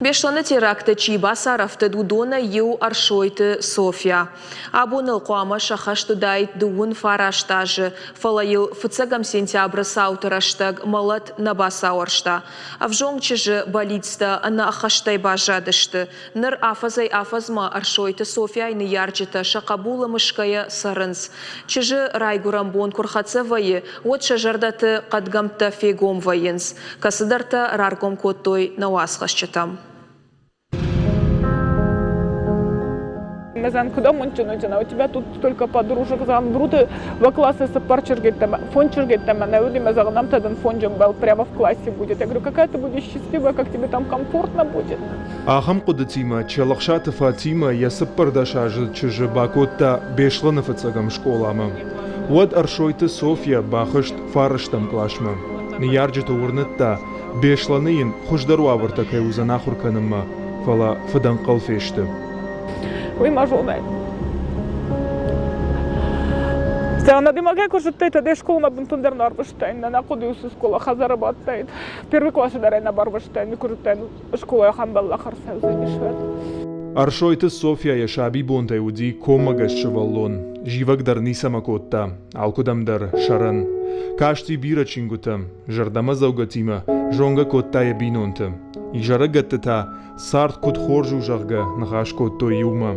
Беслӕны теракты чи бацарӕфтыд, уыдонӕй иу Ӕрсойты Софья. Абон ыл хъуамӕ сӕххӕст уыдаид дыууын фараст азы, фӕлӕ йыл фыццӕгӕм сентябры цауты рӕстӕг мӕлӕт нӕ бацауӕрста. Ӕвзонг чызджы бӕллицтӕ ӕнӕххӕстӕй баззадысты. Ныр афӕдзӕй-афӕдзмӕ Ӕрсойты Софьяйы ныййарджытӕ сӕ хъӕбулы мысгӕйӕ цӕрынц. Чызджы райгуырӕн бон куы рхӕццӕ вӕййы, уӕд сӕ зӕрдӕты хъӕдгӕмттӕ фегом вӕййынц. Кӕцыдӕртӕ раргом кодтой нӕ уацхӕсджытӕм. Мӕзӕн куыд амондджын уыдзынӕ, у тебя тут столько подружек, зӕгъын, бруты во классы цыппар чызгеттӕмӕ, фонд чызгеттӕмӕ нӕ уыди, мӕ зӕгъын, нам тогда фонджын прямо в классе будет. Я говорю, какая ты будешь счастливая, как тебе там комфортно будет. Ахӕм хъуыдытимӕ Челӕхсаты Фатимӕ йӕ цыппӕрдӕсаздзыд чызджы бакодта Беслӕны фыццӕгӕм скъоламӕ. Уӕд Ӕрсойты Софья бахызт фарӕстӕм къласмӕ. Ныййарджыты уырныдта, Беслӕны йын хуыздӕр уавӕртӕ кӕй уыдзӕн ахуыр кӕнынмӕ, фӕлӕ фыдӕнхъӕл фесты. Уый ма зонай. Адӕймагӕй куы зыдтай, тӕдӕ скъоламӕ бынтондӕр нӕ арвыстаин, нӕ хъуыди уыцы скъола хӕдзары бадтаид. Первый классы дӕр ӕй нӕ барвыстаин, куы зыдтаин, скъолайы ахӕм бӕллӕх ӕрцӕудзӕнис, уӕд. Ӕрсойты Софья йӕ сабибонтӕй уыди коммӕгӕс сывӕллон, зивӕг дӕр ницӕмӕ кодта, алкуыдӕм дӕр сӕрӕн. Касти бирӕ чингуытӕ, зӕрдӕмӕдзӕугӕтимӕ зонгӕ кодта йӕ бинонты. Изӕрыгӕтты та цард куыд хорз у, зӕгъгӕ, ныхас кодтой иумӕ.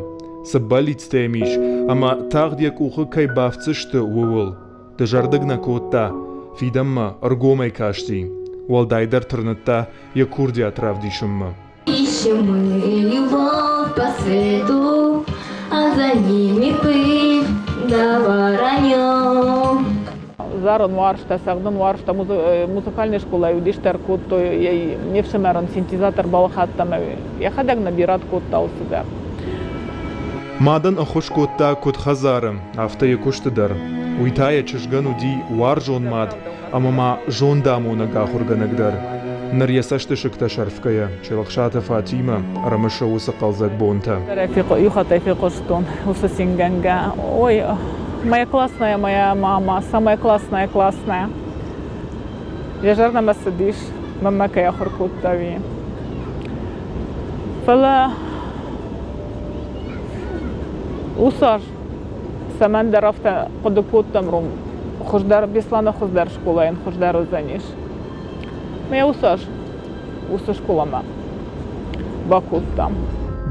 Цы бӕллицтӕ йӕм ис ӕмӕ тагъд йӕ къухы кӕй бафтдзысты, ууыл. Дызӕрдыг нӕ кодта, фидӕнмӕ ӕргомӕй касти, уӕлдайдӕр тырныдта йӕ курдиат равдисынмӕ. Ищем мы любовь по свету, а за ними пыль да воронье. Зарын уарзта, цӕгъдын уарзта, музыкальный скъолайы уыдис дӕр кодтой, не фсымӕрӕн синтезатор балхӕдта ӕмӕ йӕхӕдӕг набират кодта алцыдӕр. Мадӕн ӕххуыс кодта куыд хӕдзары, афтӕ йӕ куысты дӕр. Уый та йӕ чызгӕн уыди уарзон мад ӕмӕ ма зондамонӕг ахуыргӕнӕг дӕр. Ныр йӕ цӕстысыгтӕ сӕрфгӕйӕ, Челӕхсаты Фатимӕ ӕрымысы уыцы хъӕлдзӕг бонтӕ. Иу хатт ӕй фехъуыстон уыцы цингӕнгӕ. Ой, моя классная моя мама, самая классная классная. Йӕ зӕрдӕмӕ цыдис, мӕнмӕ кӕй ахуыр кодта, уый. Фӕлӕ уыцы аз цӕмӕндӕр афтӕ хъуыды кодтам, ром хуыздӕр Беслӕны хуыздӕр скъолайӕн хуыздӕр уыдзӕнис. Мӕ уыцы аз уыцы скъоламӕ бакодтам.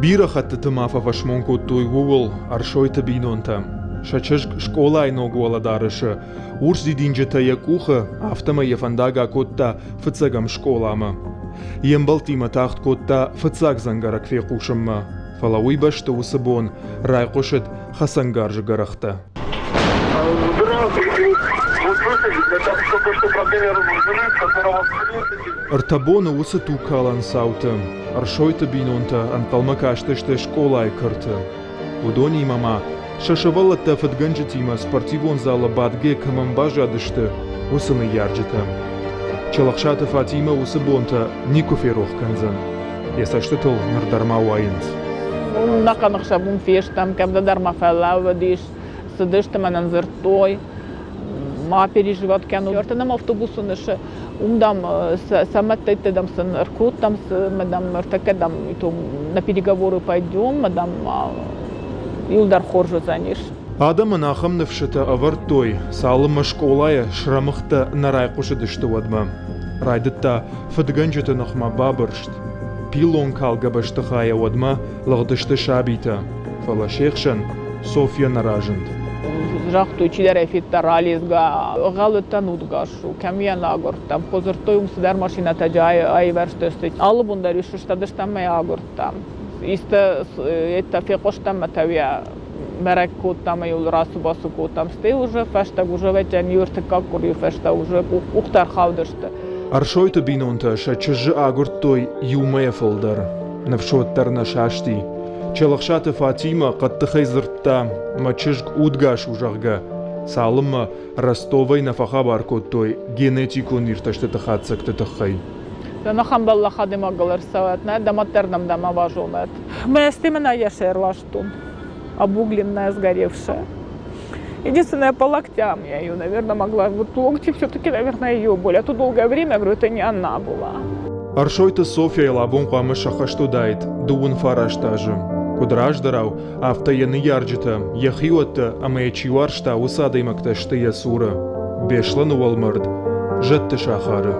Бирӕ хӕттыты ма фӕфӕсмон кодтой ууыл Ӕрсойты бинонтӕ. Сӕ чызг скъолайы ног уӕлӕдарӕсы урс дидинджытӕ йӕ къухы, афтӕмӕй йӕ фӕндаг акодта фыццӕгӕм скъоламӕ. Йе мбӕлттимӕ тагъд кодта фыццаг дзӕнгӕрӕг фехъусынмӕ, фӕлӕ уый бӕсты уыцы бон райхъуысыд хӕцӕнгарзы гӕрӕхтӕ. Ӕртӕ боны уыцы тугкалӕн цауты Ӕрсойты бинонтӕ ӕнхъӕлмӕ кастысты скъолайы кӕрты. Уыдонимӕ ма сӕ сывӕллӕттӕ фыдгӕнджытимӕ спортивон залы бадгӕ кӕмӕн баззадысты, уыцы ныййарджытӕ. Челӕхсаты Фатимӕ уыцы бонтӕ никуы ферох кӕндзӕн. Йӕ цӕстытыл ныр дӕр ма уайынц. Нӕхъӕн ӕхсӕв уым фестӕм, кӕмдӕр ма фӕлӕууыдис, цыдысты мӕнӕн дзырдтой, ма переживать кӕнут. Ӕртынӕм автобусы нысы, уым, дам, сӕ мӕдтӕйттӕ, дам, сын ӕркодтам, мы, дам, ӕртӕккӕ, дам, на переговоры пойдем, мы, дам, иуылдӕр хорз уыдзӕнис. Адӕмӕн ахӕм ныфсытӕ ӕвӕрдтой, цалынмӕ скъолайы срӕмыгъдтӕ нӕ райхъуысыдысты, уӕдмӕ. Райдыдта фыдгӕнджыты ныхмӕ бабырст. Пиллонкалгӕ бӕстыхайӕ уӕдмӕ лыгъдысты сабитӕ, фӕлӕ се хсӕн Софья нӕ разынд. Загътой, чидӕр ӕй федта ралидзгӕ, гъӕлыдтӕн удгас у, кӕм йӕ нӕ агуырдтам. Дзырдтой, уым цыдӕр машинӕтӕ аивӕрзтысты. Алы бон дӕр-иу сыстадыстӕм ӕмӕ йӕ агуырдтам. Исты фехъуыстам ӕмӕ та йӕ бӕрӕг кодтам ӕмӕ рацу-бацу кодтам. Стӕй уже фӕстаг уже ӕвӕццӕгӕн иу ӕртыккаг къуырийы фӕстӕ уже къухтӕ ӕрхаудысты. Ӕрсойты бинонтӕ сӕ чызджы агуырдтой иу мӕйӕ фылдӕр. Ныфс уӕддӕр нӕ састи. Челӕхсаты Фатимӕ хъӕддыхӕй дзырдта, мӕ чызг удгас у, зӕгъгӕ, цалынмӕ Ростовӕй нӕ фӕхабар кодтой генетикон иртӕстыты хатдзӕгты тыххӕй. Нӕхӕн бӕллӕх адӕймагыл ӕрцӕуӕд, нӕ дӕмӕддӕр нӕм дӕмӕ базонӕд. Мӕсти мын ӕй йӕ ӕрластон, обугленная, сгоревшая. Единственное, по локтям я ее, наверное, могла. Вот локти все-таки, наверное, ее были. А то долгое время, я говорю, это не она была. Ӕрсойты Софьяйыл абон хъуамӕ сӕххӕст уыдаид 39 азы. Куыд раздӕрау, афтӕ йӕ ныййарджытӕ, йӕ хиуӕттӕ ӕмӕ йӕ чи уарзта, уыцы адӕймӕгтӕ сты йӕ цуры. Беслӕны уӕлмӕрд Зӕдты сахары.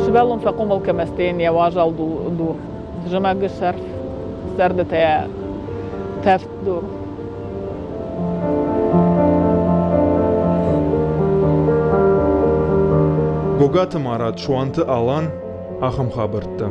Сывӕллон фӕхъомыл кӕмӕстейӕн йӕ уазал дур, зымӕгы сӕрф, сӕрды та йӕ тӕвд дур. Гогаты Марат, Суанты Алан, ахӕм хабӕрттӕ.